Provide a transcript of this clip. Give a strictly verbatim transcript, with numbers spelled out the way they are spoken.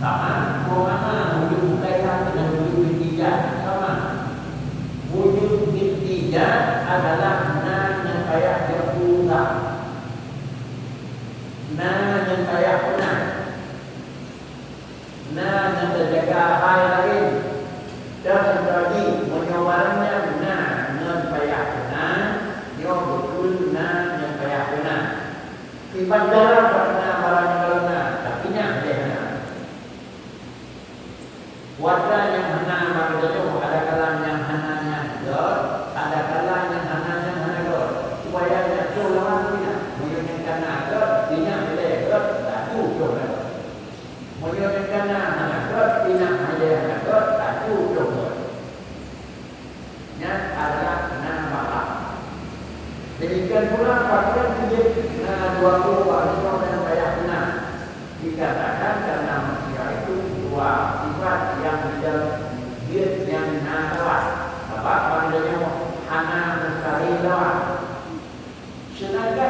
Sama, peue makna wujud muqayyad dengan wujud iltizam? Sama. Wujud iltizam adalah na nyang payah jeuet peue? Na nyang payah peue? Na nyang teujaga hai laén. Dan tadi, meunyoe barang nyan na nyang payah peue, nyoe beutôi na nyang payah peue. Sifat jarang bak na barang nyang lalu na, tapi nyan lé hana. Kuasa nyang hana bak geutanyoe, ada kala nyang hana nyan göt, ada kala nyang hana nyan hana göt. Supaya nyan cok lawan pih na. Meunyoe nyan ka na göt, pih na ilée göt, laju cok lawan. Meunyoe nyan ka na hana göt, pih na ilée hana göt, laju cok lawan. Nyan adalah na bak. Demikian pula pakaian jih na dua boh bak, nyoe nyang payah peue. Dikatakan karena manusia itu dua sifat nyang bidang jih nyang na lawan. Sabab bak geutanyoe hana mustahil lawan. Sedangkan